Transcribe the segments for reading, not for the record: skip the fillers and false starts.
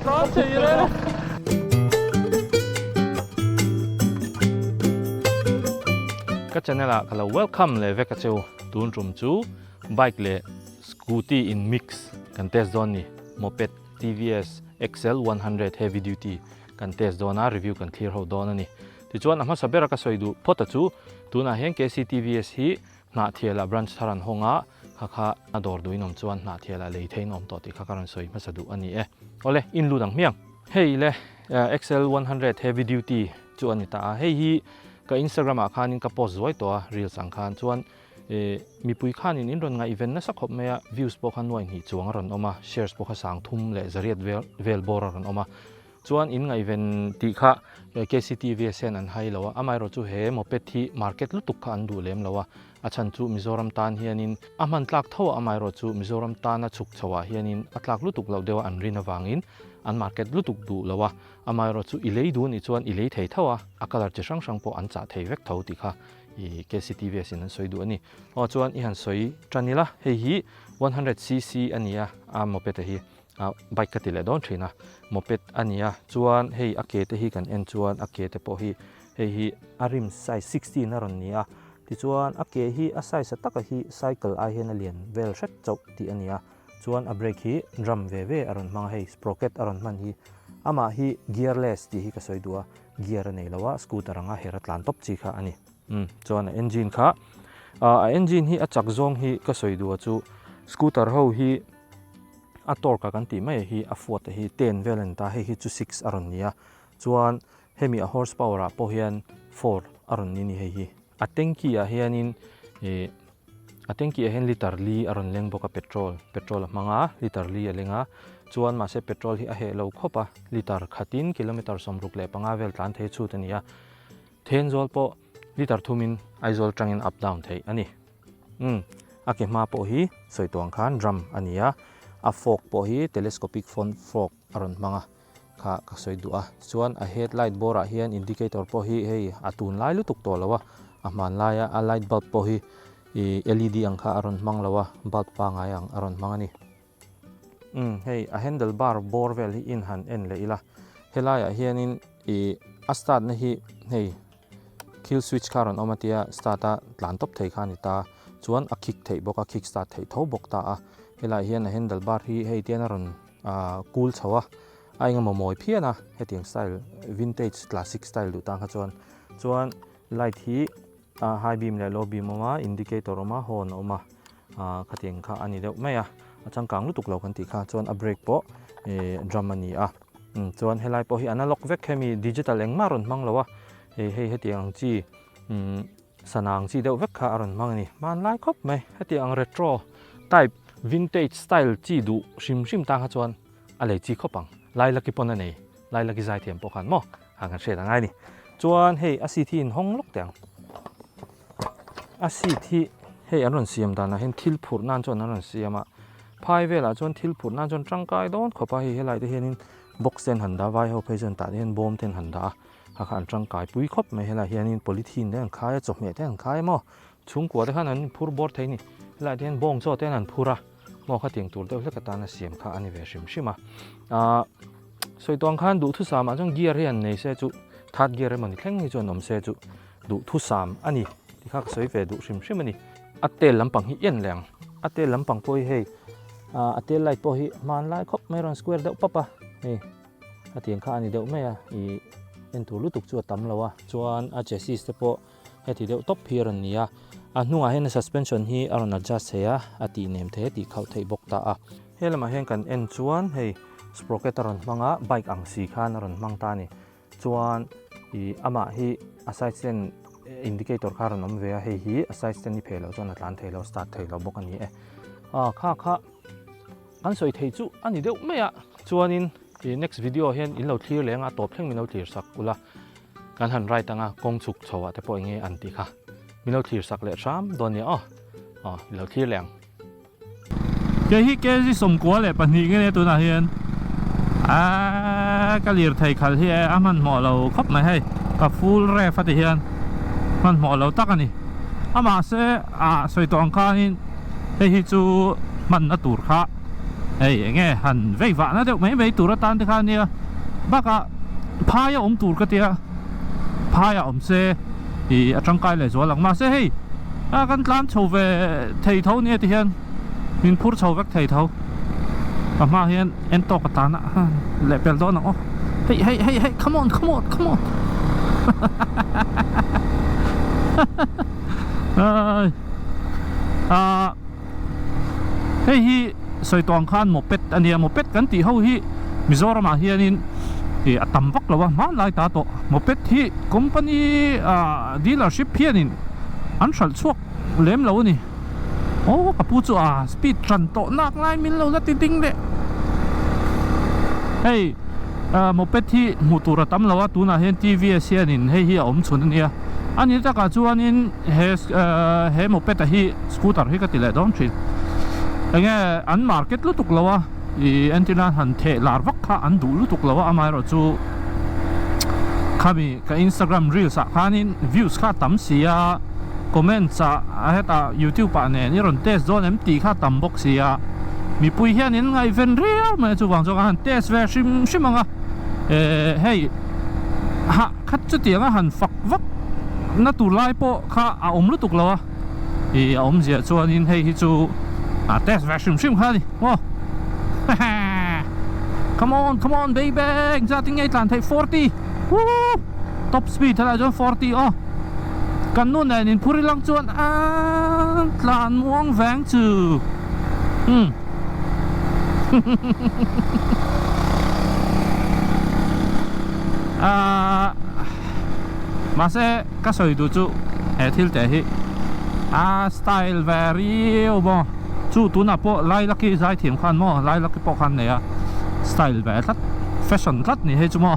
Tlan thei le. Ka channel ah ka lo welcome leh vek a cheu. Tun tum chu bike leh scooty in mix kan test dawn ni. Moped TVS XL 100 heavy duty kan test dawn a, review kan thlir ho dawn a ni. Tichuan a hmasa bera ka sawi duh phawt a chu tunah hian KCTVS hi Hnahthialah branch thar an hawng a, kha kha a dawr duhin awm chuan Hnahthialah lei theiin awm tawh tih kha ka rawn sawi hmasa duh a ni e. Awle, in lut ang hmiang. Hei le XL 100 heavy duty chu a ni ta a, hei hi ka Instagram ah khanin ka post zuai tawh a reels ang khan chuan mipui khanin in rawn ngaihven nasa khawp mai a, views pawh kha nuai hnih chuang a rawn awm a, shares pawh kha sang thum leh zariat vel vel bawr a rawn awm a. Chuan in ngaihven tih kha KCTVS hian an hai lo a, amaherawh chu he moped hi market lutuk kha an duh lem lo a, a chhan chu Mizoram tan hianin a hman tlak tho a, amaherawh chu Mizoram tana chhuk chho ah hianin a tlak lutuk loh deuh a an rin avangin an market lutuk duh lo a, amaherawh chu i lei duh nih chuan i lei thei tho a, a colour chi hrang hrang pawh an chah thei vek tho tih kha i KCTVS in an sawi duh a ni. Aw chuan i han sawi tan ila, hei hi 100cc a ni a, a moped a hi. Ah bike ka ti leh dawn thin a, moped a ni a, chuan hei a ke te hi kan en chuan a ke te pawh hi hei hi a rim size 16 a rawn ni a, tichuan a ke hi a size a taka hi cycle ai hian a lian vel hret chauh tih a ni a, chuan a brake hi drum ve ve a rawn hmang a, hei sprocket a rawn hman hi amah hi gearless tih hi ka sawi duh a, gear a nei lo a, scooter anga her a tlan tawp chi kha a ni. Umm chuan a engine kha ah a engine hi a chak zawng hi ka sawi duh a chu scooter ho hi a torque a kan tih mai hi a fuat te hi ten vel a ni ta hei hi chu six a rawn ni a chuan hemi a horse power ah pawh hian four a rawn ni a ni hei hi a tanky ah hianin ih a tanky ah hian liter li a rawn leng bawk a petrol petrol a hmang a liter li a leng a chuan mahse petrol hi a heh lo khawp a liter khatin kilometer 65 vel tlan thei chhut a ni a Thenzawl pawh liter thumin Aizawl tangin up down theih a ni. Umm, a ke hma pawh hi sawi tuang khan drum a ni a, a fork pawh hi telescopic front fork a rawn hmang a, kha ka sawi duh a. Tichuan a head light bawr ah hian indicator pawh hi hei a tun lai lutuk tawh lo a, a hman laia a light bulb pawh hi ih led ang kha a rawn hmang lo a, bulb pangai ang a rawn hmang a ni. Umm hei a handle bar bawr vel hi in han en leh ila helaiah hianin ih a start na hi hei kill switch kha a rawn awm a tia start a tlan tawp thei kha a ni ta chuan a kick theih bawk a kick start theih tho bawk ta a helaiah hian a handle bar hi hei tian a rawn ah kul chho a a engemaw mawi phian a hetiang style vintage classic style duh tan kha chuan chuan light hi ah high beam leh low beam a awm a indicator a awm a horn a awm a. Ah khatiang kha a ni deuh mai a, a changkang lutuk lo kan tih kha chuan a brake pawh ih drum a ni a, umm chuan helai pawh hi analog vek hemi digital engmah a rawn hmang lo a, hei hei hetiang ang chi umm sana ang chi deuh vek kha a rawn hmang a ni, hmanlai khawp mai hetiang ang retro type vintage style chi duh hrim hrim tan kha chuan a lei chi khawp ang, lailaki pawn a nei lailaki zaithiam pawh khan maw han kan hriat angai a ni, chuan hei a seat hi inhawng lawk teh ang. A seat hi hei an rawn siam danah hian thil phurh nan chuan an rawn siam a, phai velah chuan thil phurh nan chuan tangkai dawn khawp a, hei helai te hianin box te an han dah a, vai ho phei chuan tah te hian bawm te an han dah a, kha kha an tangkai pui khawp mai, helai hianin polythene te an khai a, chawhmeh te an khai a maw, chhungkua te khan an phur bawr thei a ni, helai te hian bawng chaw te an phur a, maw khatiang tur deuh hlek atana siam kha a ni ve hrim hrim a, ahh sawi tawng khan duhthusam ah chuan gear hi an nei se chu third gear emaw ni thleng hi chuan awm se chu. Duhthusam a ni ti kha ka sawi ve duh hrim hrim a ni. A tel lampang hi en leh ang. A tel lampang pawh hi hei a tel light pawh hi hmanlai khawp mai rawn square deuh pap a hei a tiang kha a ni deuh mai a ih en tur lutuk chu a tam lo a chuan a chassis te pawh heti deuh tawp hi a rawn ni a a hnungah hian a suspension hi a rawn adjust thei a a tih nem thei a tih khauh theih bawk ta a. He lamah hian kan en chuan hei sprocket a rawn hmang a bike ang si khan a rawn hmang ta a ni. Chuan ih amah hi a side stand indicator kha a rawn awm ve a, hei hi a side stand hi pheh loh chuan a tlan thei lo, start thei lo bawk a ni e. Ah kha kha kan sawi thei chu a ni deuh mai a, chuanin ih next video ah hian in lo thlir leh anga a tawp thleng min lo thlir sak ula, kan han ride anga kawng chhuk chho ah te pawh eng nge an tih kha min lo thlir sak leh hram dawn nia aw, aw i lo thlir leh ang. Kei hi kg 92 nge nia tunah hian aaa ka lirthei khalh hi a hmanhmawh lo khawp mai hei ka full ref a ti hian hmanhmawh lo tak a ni a mahse ah sawi tawh ang khanin hei hi chu hmanna tur kha Hei enge han vei vahna deuh mai mai tur atan te kha ania bakah phaia awm tur ka tia phaia awm se ih a tangkai leh zual ang mahse hei a kan tlan chho ve thei tho nia ti hian min phur chho vek thei tho a hma hian en tawk a tan a leh pel dawn ang aw hei hei hei hei come on come on come on ah. Hei hi sawi tawh ang khan moped a nia, moped kan tih ho hi Mizoramah hianin ih a tam vak lo a, hmanlai ta tawh. Moped hi company ah dealership hianin an hralh chhuak lem lo a ni. Aw ka pu chu a speed ran tawh nak lai min lo la ti ding leh. Hei ah moped hi hmuh tur a tam lo a, tunah hian TVS hianin hei hi a awm chhun a nia. A ni takah chuanin he he moped a hi scooter hi ka ti leh dawn thin enge an market lutuk lo a ih entir nan han theh lar vak kha an duh lutuk lo a amaherawh chu khami ka instagram reels ah khanin views kha a tam si a comments ah hetah youtube ah nen i rawn test dawn em tih kha a tam bawk si a mipui hian in ngaihven riau mai a chuvang chuan ka han test ve hrim hrim ang a eh hei hah kha chutiang a han fak vak na tur lai pawh kha a awm lutuk lo a ih a awmzia chuanin hei hi chu a test ve hrim hrim kha a ni maw come on come on baby engzat in nge i tlan theih 40 woo top speed helai chuan 40 aw kan nu nen in phur ilang chuan a tlan muang veng chu umm. Ahh mahse ka sawi duh chu he thil teh hi a style ve riau maw chu tunah pawh Lilac-i zai thiam khan maw Lilac-i pawh khan nei a style ve tlat fashion tlat ni hei chu maw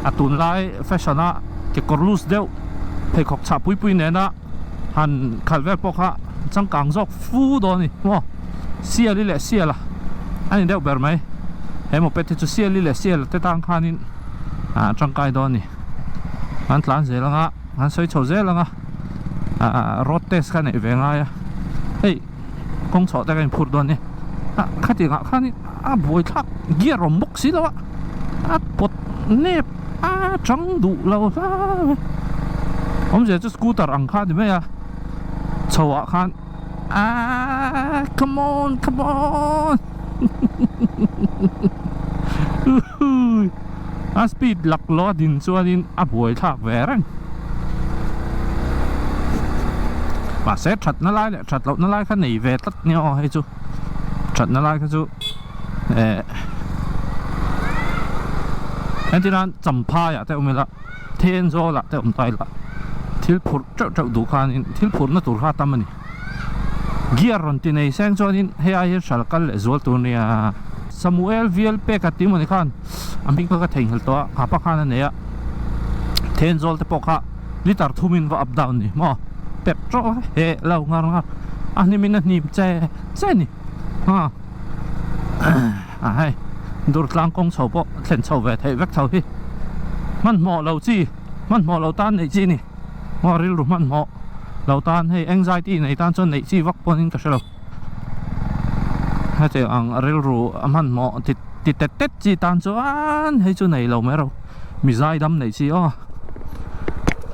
a tunlai fashion a kekawr loose deuh pheikhawk chhah pui pui nena han khalh vel pawh kha changkang zawk fu dawn a ni maw siali leh siala a ni deuh ber mai he moped hi chu siali leh siala te tan khanin ah tangkai dawn a ni an tlan zel anga an sawi chho zel anga ah road test kha neih ve ngai a hei kawng chhoh te ka inphur dawn a ni ah khatiang ah khanin a buai thlak gear awm bawk si lo a a pawt nep a chang duh lo hlai awmzia chu scooter ang kha a ni mai a chho ah khan aaa come on come on a speed laklawh a din chuanin a buai thlak ve reng mahse thatna lai leh that lohna lai kha nei ve tlat nia aw hei chu thatna lai kha chu eh entirnan champhai ah te awm ila Thenzawl ah te awm ta ila thil phurh teuh teuh duh khanin thil phurhna tur kha a tam a ni gear rawn ti nei seng chuanin hei ai hian hral kal leh zual tur nia Samuel Vial pek a tih mawni khan a hming kha ka theihnghilh tawh a khapa khan a nei a Thenzawl te pawh kha liter thumin va up down ni maw petrol he lo ngar ngar a hnimin a hnim che che ni ha a hei Durtlang kawng chho pawh thlen chho ve theih vek tho hi hmanhmawh lo chi hmanhmawh lo tan neih chi ni maw rilru hmanhmawh lo tan hei anxiety nei tan chuan neih chi vak pawhin ka hre lo hetiang ang rilru a hmanhmawh ti ti tet tet chi tan chuan hei chu nei lo mai ro mi zaidam neih chi aw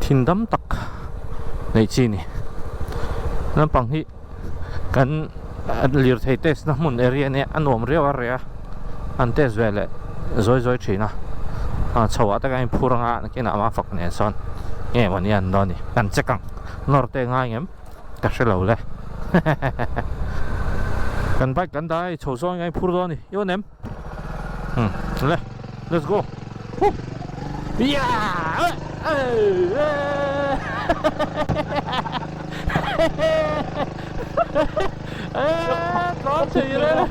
thin dam tak neih chi ni naupang hi. Kan lirthei test na hmun area nia a nuam riau a reh a an test ve leh zawi zawi thin a ah chho ah te khan inphur anga nakinah ama fak nen sawn nge maw ni an dawn ni kan check ang nawr te ngai ngem ka hre lo le kan bike kan dah a hei chho zawng hian inphur dawn a ni i awn em hmm le let's go huh yeah Tlan thei reng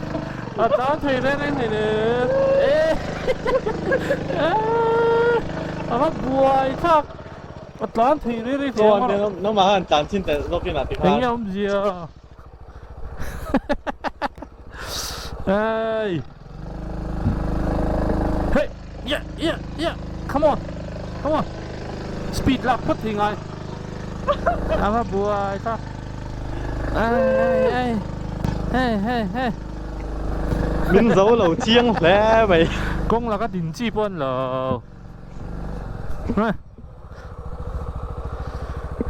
a tlan thei reng reng hei nen a va buai thlak a tlan thei reng reng chuan nangmah khan tlan chin telh zawk in a ti khan enge awmzia hey hey yeah yeah yeah come on come on speed lak phawt thei ngai a va buai ta ei ei ei hey hey hey. Min zo lo chiang hle mai. Kawng laka din chi pawh an lo.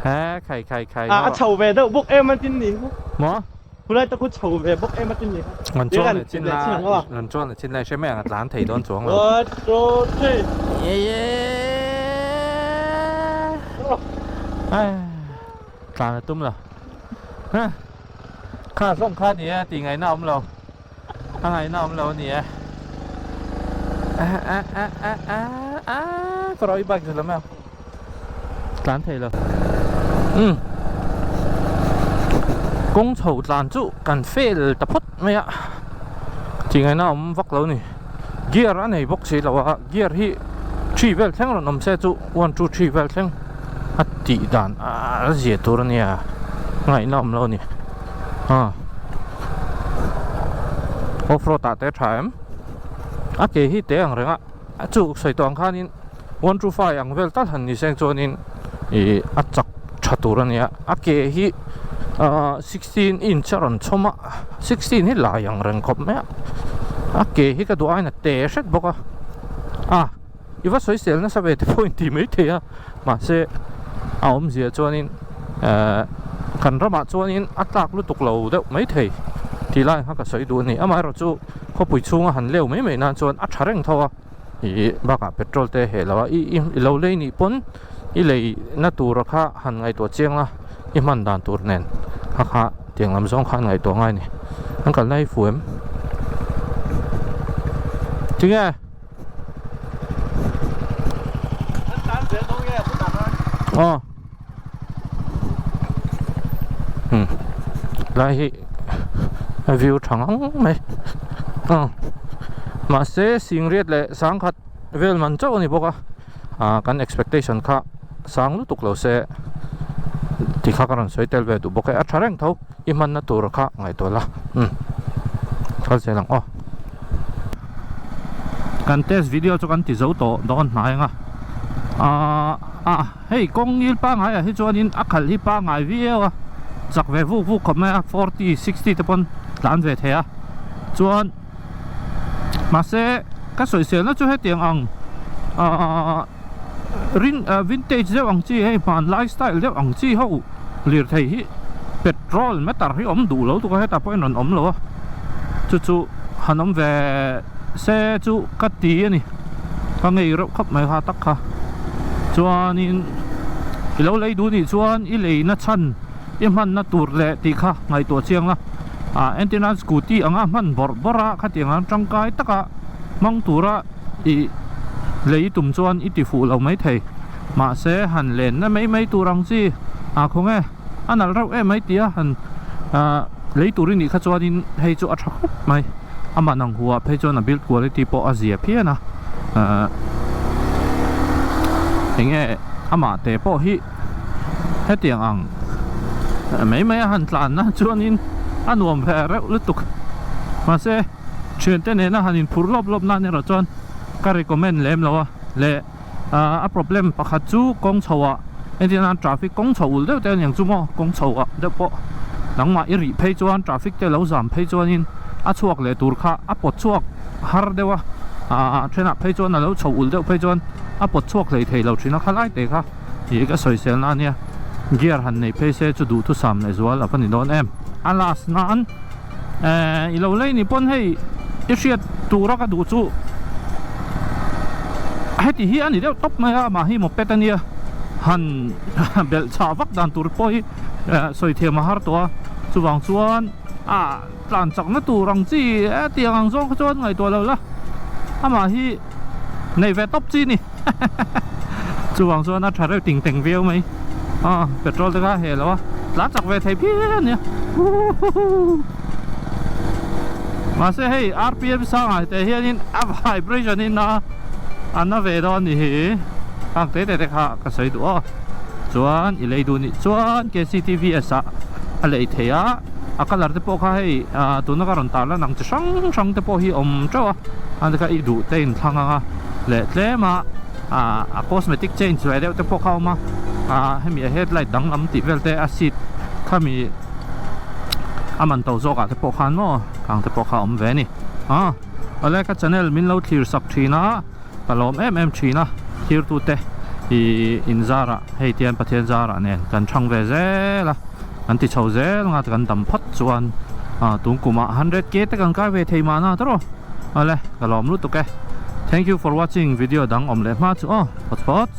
He khai khai khai. A chho ve deuh bawk em a tin ni. Maw? Khulai tak khu chho ve bawk em a tin ni. Rawn chuang leh chin lai, rawn chuang leh chin lai hre mai ang a tlan thei dawn chuang lo. One, two, three. Tlan a tum lo. Kha zawng kha ni e tih ngaihna awm lo. A ngaihna awm lo a ni e. Ka rawh i bike zul awm em? Tlan thei lo. Umm. Kawng chho tlan chu kan fail ta phawt mai a. Tih ngaihna awm vak lo a ni. Gear a nei bawk si lo a, gear hi three vel thleng rawn awm se chu one two three vel thleng a tih dan a zia tur a nia. Ngaihna awm lo a ni. A off road ah te a tha em a ke hi te ang reng a a chu sawi tawh ang khanin one two five ang vel tal han ni seng chuanin ih a chak tha tur a nia a ke hi ahh sixteen inch a rawn chhawm a sixteen hi lai ang reng khawp mai a a ke hi ka duh aiin a te hret bawk a a i va sawi sel nasa ve te pawh in ti mai thei a mahse a awmzia chuanin ehh kan ramah chuanin a tlak lutuk lo deuh mai thei tih lai kha ka sawi duh a ni amaherawh chu khawpui chhunga han leu mai mai nan chuan a tha reng tho a ih bakah petrol te heh lo a i i lo lei nih pawn i lei na tura kha han ngaihtuah chiang a i hman dan tur nen kha kha tiang lam zawng kha an ngaihtuah ngai a ni an kalna hi fu em tinge. Aw umm lai hi a view tha ngang mai aw mahse singriat leh sangkhat vel man chauh a ni bawk a ah kan expectation kha sang lutuk lo se tih kha ka rawn sawi tel ve duh bawk e a tha reng tho i hmanna tur kha ngaihtuah la umm kal zel ang aw. Kan test video chu kan ti zo tawh dawn hnai ang a ahh a hei kawng ngil pangngai ah hi chuanin a khalh hi pangngai viau a chak ve vuk vuk khawp mai a forty sixty te pawn tlan ve thei a chuan mahse ka sawiselna chu hetiang ang ahh rin vintage deuh ang chi hei hmanlai style deuh ang chi ho lirthei hi petrol meter hi awm duh lo tuk a hetah pawh hian rawn awm lo a chu chu han awm ve se chu ka ti a ni ka ngei reuh khawp mai kha tak kha chuanin i lo lei duh nih chuan i leina chhan i hmanna tur leh tih kha ngaihtuah chiang la ah entir nan scooty anga hman bawrh bawrh a khatiang ang tangkai taka hmang tura I lei tum chuan i ti fuh lo mai thei. Mahse, han lenna mai mai tur ang chi a khaw nge? A nalh reuh em mai tia han lei tur i nih kha chuanin hei chu a tha khawp mai. Amah nang huah phei chuan a build quality pawh a zia phian a. Enge amah te pawh hi hetiang ang mai mai a han tlanna chuanin a nuam ve reuh lutuk. Mahse. Thiante nena han inphur lawp lawp nan erawh chuan ka recommend lem lo a leh a problem pakhat chu kawng chho ah entir nan traffic kawng chho ul deuh te aniang chu maw kawng chho ah deuh pawh nangmah i rih phei chuan traffic te lo zam phei chuanin a chhuak leh tur kha a pawt chhuak har deuh a ah thenah phei chuan a lo chho ul deuh phei chuan a pawt chhuak hlei thei lo thin a khalai te kha ih ka sawisel na ania gear han neih phei se chu duhthusam leh zual a va ni dawn em a last nan. Eh i lo lei ni pawn hei i hriat tura ka duh chu heti hi a ni deuh tawp mai a amah hi moped a nia han belh chhah vak dan tur pawh hi sawi thiam a har tawh a chuvang chuan ah tlan chakna tur ang chi hetiang ang zawng kha chuan ngaihtuah lo la amah hi neih ve tawp chi a ni chuvang chuan a tha reuh ting teng viau mai a petrol te kha a heh lo a tlan chak ve thei phian a nia mahse hei rpm sangah te hianin a vibration in a a na ve dawn a ni hi khang te te te kha ka sawi duh aw chuan i lei duh nih chuan kctvs ah a lei thei a a colour te pawh kha hei ah tuna ka rawn tar lan ang chi hrang hrang te pawh hi a awm teuh a a kha i duh te in thlang ang a leh tlem a ah a cosmetic change ve deuh te pawh kha a awm a ah hemi a headlight danglam tih vel te a seat khami a man to zawk ah te pawh khan maw khang te pawh kha a awm ve a ni. A awle ka channel min lo thlir sak thin a ka lawm em em thin a thlir tu te ih in zarah hei tian Pathian zarah nen kan thang ve zel a kan ti chho zel nga kan dam phawt chuan ah tun kumah 100k te kan kai ve thei mahna tawrh awle ka lawm lutuk e thank you for watching video dang awm leh hma chu aw phawt phawt.